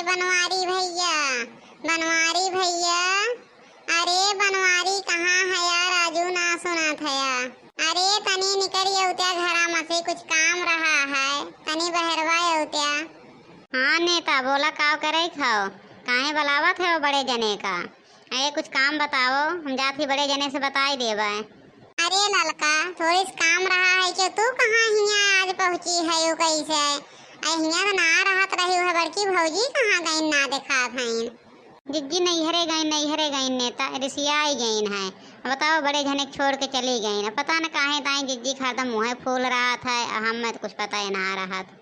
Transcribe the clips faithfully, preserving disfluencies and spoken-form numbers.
बनवारी भइया, बनवारी भइया, अरे बनवारी कहाँ हया? राजू ना सुनात हया। अरे तनी निकरि अउत्या घरा मा से, कुछ काम रहा है, तनी बहरवा अउत्या। हाँ नेता, बोला काव करइ खाओ, काहे बलावत है वो बड़े जने का? अरे कुछ काम बताओ, हम जात ही बड़े जने से बताई देबे। अरे ललका, थोड़ी सी काम रहा है कि तू कहाँ हियाँ आज पहुँची है, यू कैसे? अरे हियाँ तो ना रहत रही है, बड़की भौजी कहाँ गइन, ना देखात हइन? जिज्जी नैहरे गइन, नैहरे गइन नेता, रिसियाई गइन है। अब बताओ, बड़े झने छोड़ के चली गइन। अब पता न काहे ताई जिज्जी का हरदम मुँहे फूल रहत है, अब हमें तो कुछ पता ही ना रहत।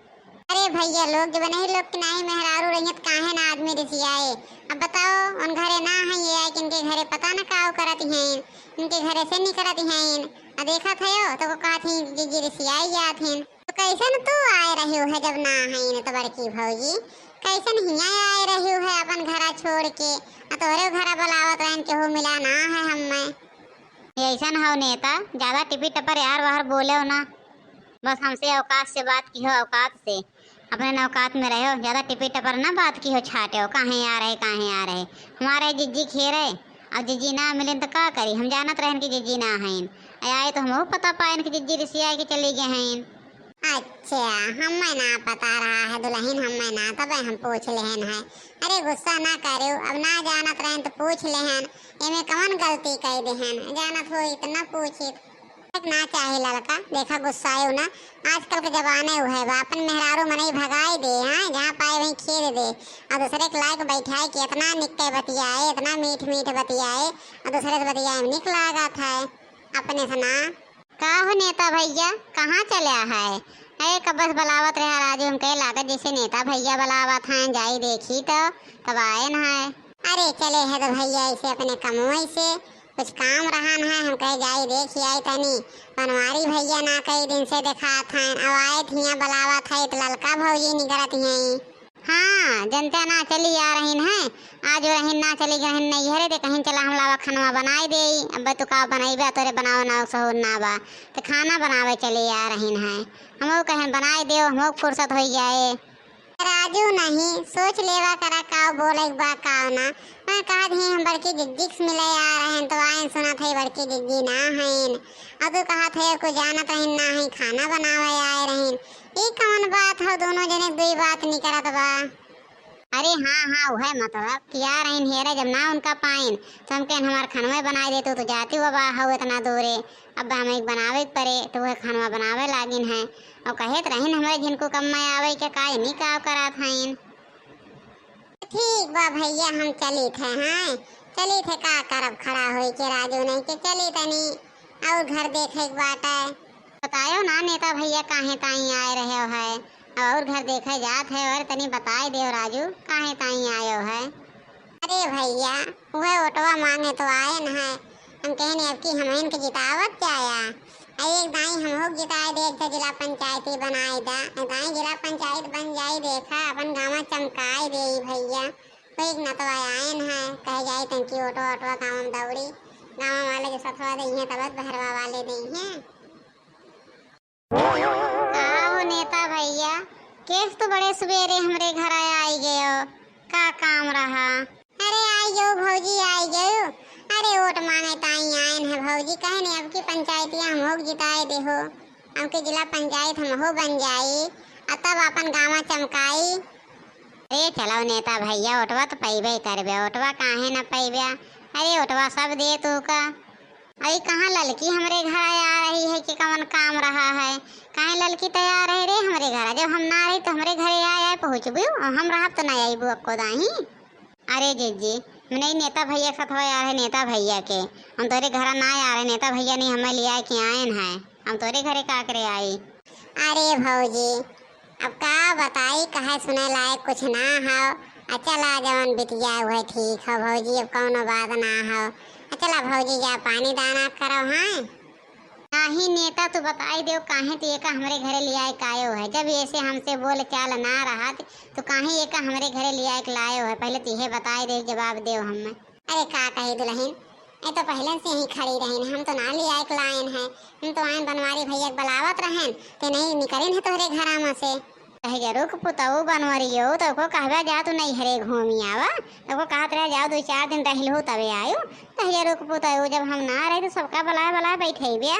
अरे भइया लोग, जब नहीं लोग के नाही मेहरारू रहियत, काहे ना आदमी रिसियाए? अब बताओ, उन घरे ना है ये आए, किनके घरे पता न काव करत हैं, इनके घरे से निकरत हैं। आ देखत है तो को कहत ही जिज्जी रिसियाई जात हैं। तो कैसन तू आए रही है जब ना है तो बड़की भौजी, कैसन हियाँ आए रही है अपन घरा छोड़ के? आ तोहरे घरा बुलावत रहन, केहू मिला ना है हमें। ये ऐसन हो नेता, ज्यादा टिपी टपर यार बाहर बोले हो ना। बस हमसे औकात से बात किहो, औकात से। अपने न औकात में रहो, ज्यादा टिपी टपर ना बात किहो, छाटे हो, काहे आ रहे, काहे आ रहे। हमारे जिज्जी खेरे, अब जिज्जी ना मिलेन तो का करी, हम जानत रहन कि जिज्जी ना हईन। आ आए तो हमहू पता पाएन कि जिज्जी रिसियाए के चली गए हईन। अच्छा, हमें ना पता रहा है दुलहिन, हमें ना, तबे हम पूछ लेहन है। अरे गुस्सा ना करो, अब ना जानत रहन तो पूछ लेहन, एमे कवन गलती कई देहन, जानत हो इतना पूछित। ना चाहे ललका, देखा गुस्सायो ना, आजकल के जमाने उहे बा, अपन मेहरारू मनई भगाई दे, हाँ, जहाँ पाए वहीं खेद दे, और दूसरे के लायक बैठाए के इतना निक्के बतियाए, इतना मीठ मीठ बतियाए, और दूसरे से बतियाए में निक लागत है, अपने से ना। का हो नेता भइया, कहाँ चल्या है? अरे कब से बलावत रहा राजू, हमके लागत जैसे नेता भइया बलावत हैं, जाई देखी तो, तब आए न है। अरे चले है तो भइया ऐसे अपने कमवई से, कुछ काम रहन है, हम कहे जाई देखी आई तनी, बनवारी भइया ना कई दिन से देखात हैं, अब आए थियाँ बलावत है तो ललका भौजी निकरत हैं। हाँ, जनता ना चली आ रहीन है, आज रहीन ना चली गहीन नैहरे, ते कहीं चला हम लावा खनवा बनाई देई। अब तू का बनइबे, तोरे बनावे ना सहूर ना बा, ते खाना बनावे चली आ रहीन है। हमहू कहेन बनाई देव, हमहू फुर्सत होई जाए। राजू नहीं, सोच लेवा करा का बोले बा का ना। मैं कहत ही हम बड़की जिज्जी से मिले आ रहेन, तो आएन सुनत है बड़की जिज्जी ना हईन। अब तू कहत है कुछ जानत रहीन ना है, खाना बनावे आए रहीन। ई कवन बात हो, दोनों जने दुई बात निकरत बा। अरे हाँ, हाँ, उहे मतलब कि आ रहीन हेरे, जब ना उनका पाइन, तो हम कहेन हमार खनवे बनाई देतू, तो जाती हुआ बा हो इतना दूरे। अब हमें बनावे के परे, तो उहे खनवा बनावे लागिन है। और कहे तो रहीन हमरे झिनको कम में आवे के, का इन्हीं का करत हईन। ठीक बा भइया, हम चली थे, हाँ, चली थे, का करब खड़ा होई के राजू नहीं के, चली तनी और घर देखे के बाटे। बतायो ना नेता भइया काहे ताई आए रहे हो है, अब और घर देखे जात है, और तनी बताए देव राजू काहे ताई आयो है। अरे भइया, वह ओटवा मांगे तो आए न है, हम कहने अब की हमइन के जितावत जाया, आ एक दाई हमहू के जिताए दे, एक जिला पंचायती बनाए दा, एक दाई जिला पंचायत बन जाई, देखा अपन गाँव चमकाए दे भइया। कोई एक नतवा आयन है, कहे जाई तनकी ओटवा ओटवा गाँव में दौड़ी, गाँव वाले जो सथवा दई हैं तबत बहरवा वाले दई हैं। का हो नेता भइया, केस तो बड़े सुबेरे हमरे घर आई गयो, का काम रहा? अरे आई गयो भौजी, आई गयो। अरे ओट मांगे ताई आयन है भौजी, कहने अब की पंचायतिया हमहू के जिताए देहो, अब की जिला पंचायत हमहू बन जाई, आ तब अपन गाँव चमकाई। अरे चलो नेता भइया, ओटवा तो पइबे करबे, ओटवा काहे न पइबे? अरे ओटवा सब दे तू का। अरे कहाँ ललकी हमरे घर आ रही है कि कवन काम रहा है? काहे ललकी तैयार है रे हमरे घर? जब हम ना रही तो हमरे घरे आए आए पहुँचबू, और हम रहब तो ना आईबू अक्को दाही। अरे जिज्जी, हम नहीं नेता भइया के साथ हो यार है नेता भइया के, हम तोरे घर ना आ रहे, नेता भइया नहीं हमें लिया के आयन है, हम तोरे घरे का करे आई? अरे भौजी, अब का बताई, कहे सुने लायक कुछ ना हो। आ चला जवन बिटिया हुए ठीक हो भौजी, अब कौनो बात ना हो। आ चला भौजी जा पानी दाना करो, हाँ। नाही नेता, तू बताई देव काहे तू एका हमरे घरे लियाए के आयो है, जब ऐसे हमसे बोल चाल ना रहत तो काहे एका हमरे घरे लियाए के लायो है, पहले तू इहे बताई दे, जवाब देव हमें। अरे का कही दुलहिन, ए तो पहले से ही खड़ी रहिन, हम तो ना लियाए के लायन है, हम तो आयन बनवारी भइया के बलावत रहन, ते नहीं निकरिन है तोहरे घरा में से। दहिजरू के पुतऊ बनवरियो, तो ओको कहबे जा तू नैहरे घूमी आवा, तो ओको कहत रहे जाओ दो चार दिन रहिलहू तबे आयु। दहिजरू के पुतऊ जब हम ना रही तो सबका बलाए बलाए बैठे बिया।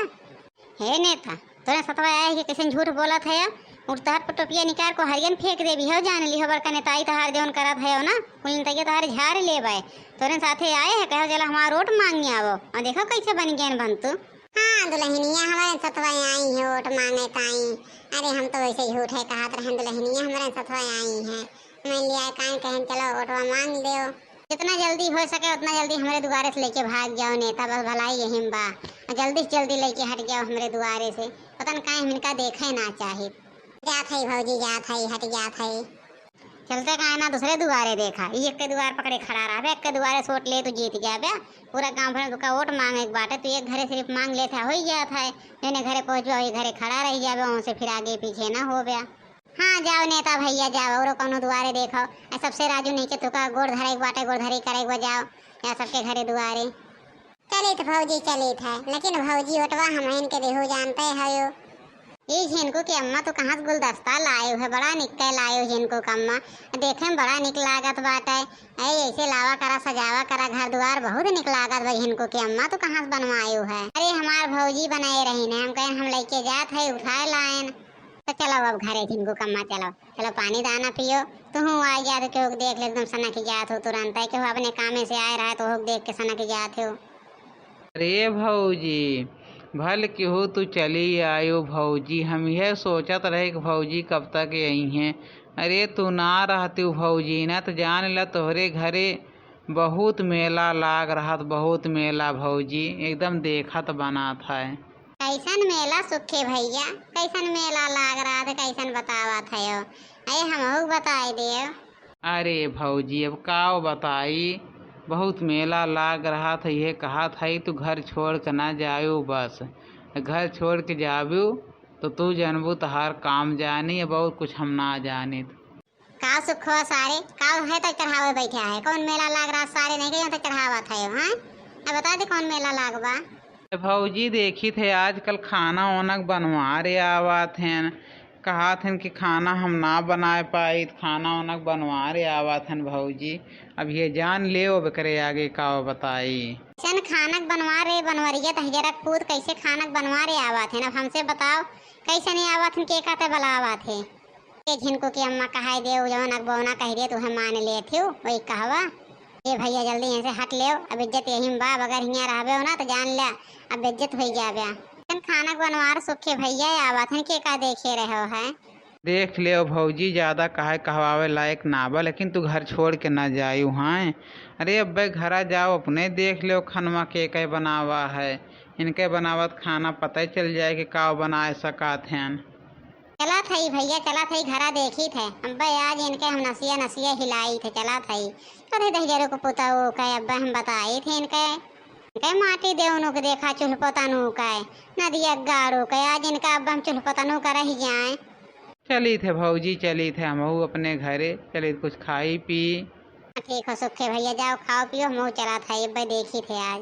हे नेता, तोरे सतवा आए कि कैसे झूठ बोलत है? उठतहर पर टोपिया निकाल को हरियन फेंक देबी हो, जान ली हो बड़का नेताई तहार जौन करत है ना, कुल नेताई तहार झाड़ लेबे। तोरे साथे आए है, कहो चला हमार वोट मांगे आवो, और देखो कैसे बन गए बन तू। हाँ दुल्हनिया, हमारे सतवा आई है वोट मांगे ताई। अरे हम तो वैसे झूठ है कहत रहन दुल्हनिया, हमारे सतवा आई है। मैं लिया कान कहन चलो वोटवा मांग लेओ। जितना जल्दी हो सके उतना जल्दी हमरे दुआरे से लेके भाग जाओ नेता, बस भलाई यही में बा। और जल्दी से जल्दी लेके हट जाओ हमरे दुआरे से, पता न काहे हम इनका देखे ना चाहित। जात है भौजी, जात है, हट जात है। चलते काहे ना दूसरे दुआरे देखा, ई एक दुआर पकड़े खड़ा रहबे, एक दुआरे से वोट ले तू जीत जाबे। पूरा गांव भर में तुका वोट मांगे के बाटे, तू एक घरे सिर्फ मांग लेत है, हो ही जात है। जौने घरे पहुंचबे वही घरे खड़ा रह जाबे, वहाँ से फिर आगे पीछे ना होबे। हाँ जाओ नेता भैया जाओ, औरो कौनो दुआरे देखो। आ सबसे राजू नहीं के तुका गोड़ धरे के बाटे, गोड़ धरे करे के बा, जाओ या सबके घरे दुआरे। चलित भौजी चलित है, लेकिन भौजी वोटवा हमहिन के देहू जानते हयो। ई झिनकू के अम्मा तू कहाँ से गुलदस्ता लाए है, बड़ा निक के लाए हो झिनकू के अम्मा, देखे में बड़ा निक लागत बाटे। ऐ ऐसे लावा करा, सजावा करा घर दुआर, बहुत निक लागत बा झिनकू के अम्मा, तू कहाँ से बनवाए है? अरे हमार भौजी बनाए रही ने, हम कहे हम लेके जात है उठाए लाएन। तो चलो अब घरे झिनकू के अम्मा चलो। चलो पानी दाना पियो। तुहू आ गया तो केहू के देख ले, एकदम सनक जात हो तुरंत, है केहू अपने कामे से आए रहा तो हो देख के सनक जात हो। अरे भौजी, भल केहू तू चली आयो भौजी, हम यह सोचत रहे कि भौजी कब तक यही हैं। अरे तू ना रहती भौजी ना तो जान ला तोहरे घरे बहुत मेला लाग रहत, बहुत मेला भौजी, एकदम देखत बनात है। कैसन मेला सुखे भैया, कैसन मेला लाग रहत है, कैसन बतावत है हो? अरे हमहू बताई देव। अरे भौजी अब का बताई, बहुत मेला लाग रहत है, ये कहत है तू घर छोड़ के ना जायो, बस घर छोड़ के जाबू तो तू जानबू तहार काम जानी, अब और कुछ हम ना जानित। का सुखवा सारे, का है तक चढ़ावे बैठा है? कौन मेला लाग रहा सारे, नहीं कहीं तक चढ़ावत है, हाँ? अब बता दे कौन मेला लाग बा? ए भौजी, देखित है आजकल खाना ओनक बनवारे आवत हैं, कहत हैं कि खाना हम ना बनाए पाइत, खाना ओनक बनवारे आवत हैं भौजी। अब ये जान ले, अब एकरे आगे का बताई। सन खानक बनवारे बनवरिया तहजरक पूत कैसे खानक बनवारे आवत हैं, अब हमसे बताओ कैसे नहीं आवत हैं, के कहते बलावत है? ए झिनकू के अम्मा कहाई देउ, जवन अगबौना कहि दे, तुहे मान लेत हिउ, वही कहवा। ए भैया, जल्दी यहाँ से हट लेव, अब इज्जत यही में बा, अगर हियाँ रहबे हो ना, तो जान ले, अब बेइज्जत होई जाबे। जन खाना बनवार सुखे भैया आवत हन, के का देखे रहे हो है? देख लेव भौजी, ज्यादा कहे कहवावे लायक ना बा, लेकिन तू घर छोड़ के ना जायू हैं। अरे अब्बे घरा जाओ, अपने देख लेव खनवा के के बनावा है, इनके बनावत खाना पता ही चल जाए कि का बनाए सकत हैं। चलत हई भैया, चलत हई, घरा देखित है। अब्बे आज इनके हम नसिया नसिया हिलाइत है, चलत हई। कथी दहिजरू के पुतऊ के अब्बे हम बताइत है इनके। इनके माटी देवनू के देखा, चूल्ह पोतनू के, नदिया गाड़ू के, आज इनका अब्बे हम चूल्ह पोतनू का रह जाए। चलित है भौजी, चलित है, हमहू अपने घरे चलित, कुछ खाई पी। हाँ, ठीक हो सुखे भैया, जाओ खाओ पियो, हमहू चलत है, अब्बे देखित है आज।